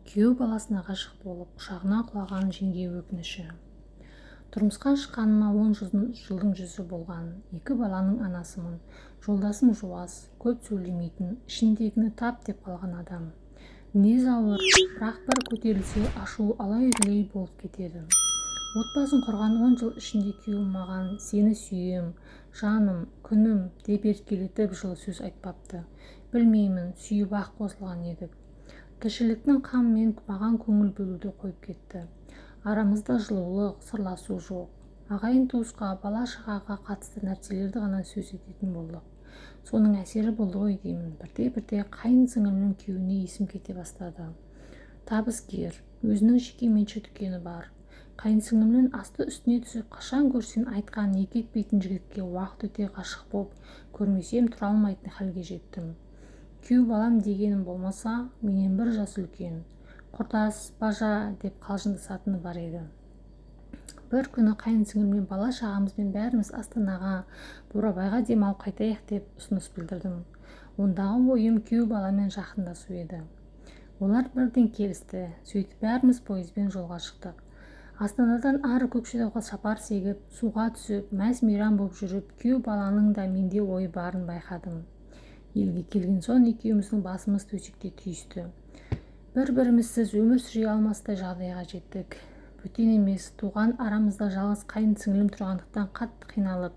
Күйеу баласына ғашық болып, құшағына құлаған жеңге өкініші. Тұрмысқа шыққаныма 10 жылдың жүзі болған. 2 баланың анасымын. Жолдасым жуас, көп сөйлемейтін, ішіндегіні тап деп қалған адам. Мінезі ауыр, бірақ бір көтерілсе ашуы алай-дүлей болып кетеді. Отбасын құрған 10 жыл ішінде күйеуім маған сені сүйем, жаным, күнім деп еркелетіп жылы сөз айтпапты. Білмеймін, сүйіп-ақ қосылған едік. Тіршіліктің қамымен маған көңіл бөлуді қойып кетті. Арамызда жылулық, сырласу жоқ. Ағайын-туысқа, бала-шағаға қатысты нәрселерді ғана сөз ететін болдық. Соның әсері болды ғой деймін. Бірте-бірте қайын сіңілімнің күйеуіне есім кете бастады. Табыскер, өзінің жеке меншік дүкені бар. Қайын сіңілімнің асты үстіне түсіп, қашан көрсең айтқанын екі етпейтін жігітке уақыт өте ғашық боп, көрмесем тұра алмайтын халге жеттім. Күйеу балам дегенім болмаса, менен бір жас үлкен. Құрдас, бажа деп қалжыңдасатыны бар еді. Бір күні қайын сіңіліммен бала-шағамызбен бәріміз Астанаға, Бурабайға демалып қайтайық деп ұсыныс білдірдім. Ондағы ойым күйеу баламен жақындасу еді. Олар бірден келісті. Сөйтіп бәріміз пойызбен жолға шықтық. Астанадан ары Көкшетауға сапар шегіп, суға түсіп, мәз-мейрам боп жүріп, күйеу баланың да менде ойы барын байқадым. Елге келген соң екеуміздің басымыз төсекте түйісті. Бір-бірімізсіз өмір сүре алмастай жағдайға жеттік. Бөтен емес, туған арамызда жалғыз қайын сіңілім тұрғандықтан қатты қиналып,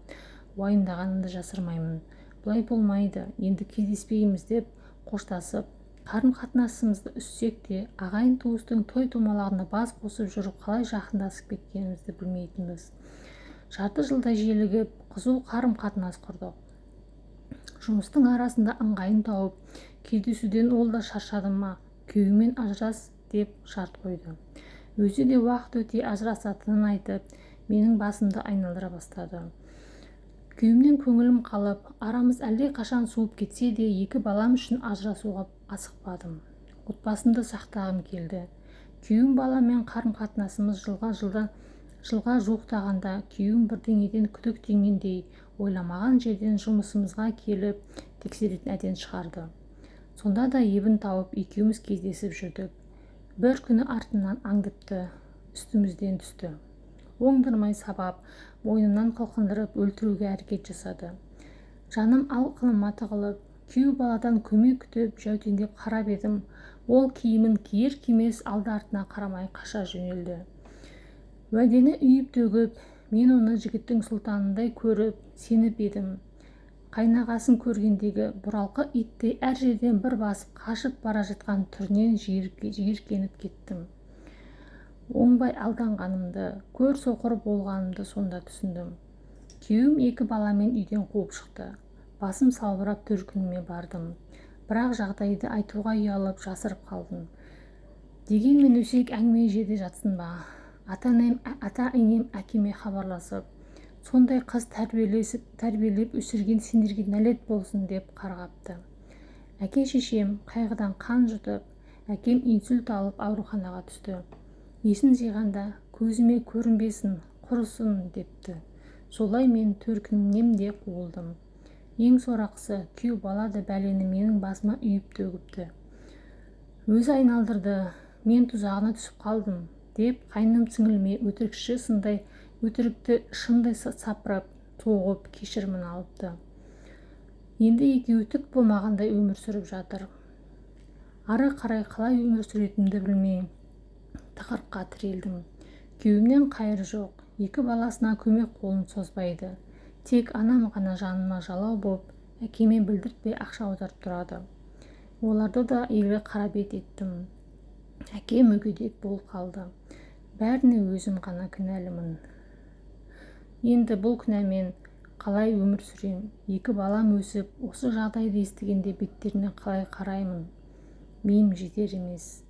уайымдағанымды жасырмаймын. Бұлай болмайды, енді кездеспейміз деп қоштасып, қарым-қатынасымызды үзсек те, ағайын-туыстың той-томалағына бас қосып жүріп қалай жақындасып кеткенімізді білмейтінбіз. Жарты жылдай желігіп, қызу қарым-қатынас құрдық. Жұмыстың арасында ыңғайын тауып, кездесуден ол да шаршады ма, күйеуімен ажырас деп шарт қойды. Өзі де уақыт өте ажырасатынын айтып, менің басымды айналдыра бастады. Күйеуімнен көңілім қалып, арамыз әлде қашан суып кетсе де, 2 балам үшін ажырасуға асықпадым. Отбасымды сақтағым келді. Күйеуім баламен қарым-қатынасымыз жылға жуықтағанда күйеуім бірдеңеден күдіктенгендей ойламаған жерден жұмысымызға келіп тексеретін әдет шығарды. Сонда да ебін тауып екеуміз кездесіп жүрдік. Бір күні артымнан аңдыпты, үстімізден түсті. Оңдырмай сабап, мойнымнан қылқындырып өлтіруге әрекет жасады. Жаным алқыныма тығылып, күйеу баладан көмек күтіп жәутеңдеп қарап едім, ол киімін киер кимес алды артына қарамай қаша жөнелді. Уәдені үйіп төгіп, мен оны жігіттің сұлтанындай көріп, сеніп едім. Қайнағасын көргендегі бұралқы иттей әр жерден бір басып қашып бара жатқан түрінен жиіркеніп кеттім. Оңбай алданғанымды, көр соқыр болғанымды сонда түсіндім. Күйеуім 2 баламен үйден қуып шықты. Басым салбырап төркініме бардым. Бірақ жағдайды айтуға ұялып жасырып қалдым. Дегенмен өсек әңгіме жерде жатсын ба? Ата-енем әкеме хабарласып, сондай қыз тәрбиелеп өсірген сендерге нәлет болсын деп қарғапты. Әке-шешем қайғыдан қан жұтып, әкем инсульт алып ауруханаға түсті. Есін жиғанда көзіме көрінбесін, құрысын депті. Солай мен төркінімнен де қуылдым. Ең сорақысы, күйеу бала да бәлені менің басыма үйіп төгіпті. Өзі айналдырды, мен тұзағына түсіп қалдым деп қайным сіңіліме өтірікті шындай сапырып, соғып кешірімін алыпты. Енді екеуі түк болмағандай өмір сүріп жатыр. Ары қарай қалай өмір сүретінімді білмей тығырыққа тірелдім. Күйеуімнен қайыр жоқ, 2 баласына көмек қолын созбайды. Тек анам ғана жаныма жалау боп, әкеме білдіртпей ақша аударып тұрады. Оларды да елге қарабет еттім. Әкем мүгедек болып қалды. Бәріне өзім ғана кінәлімін. Енді бұл күнәмен қалай өмір сүрем? 2 балам өсіп, осы жағдайды естігенде беттеріне қалай қараймын? Миым жетер емес.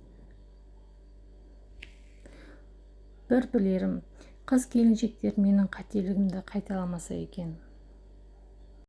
Бір білерім, қыз келіншектер менің қателігімді қайталамаса екен.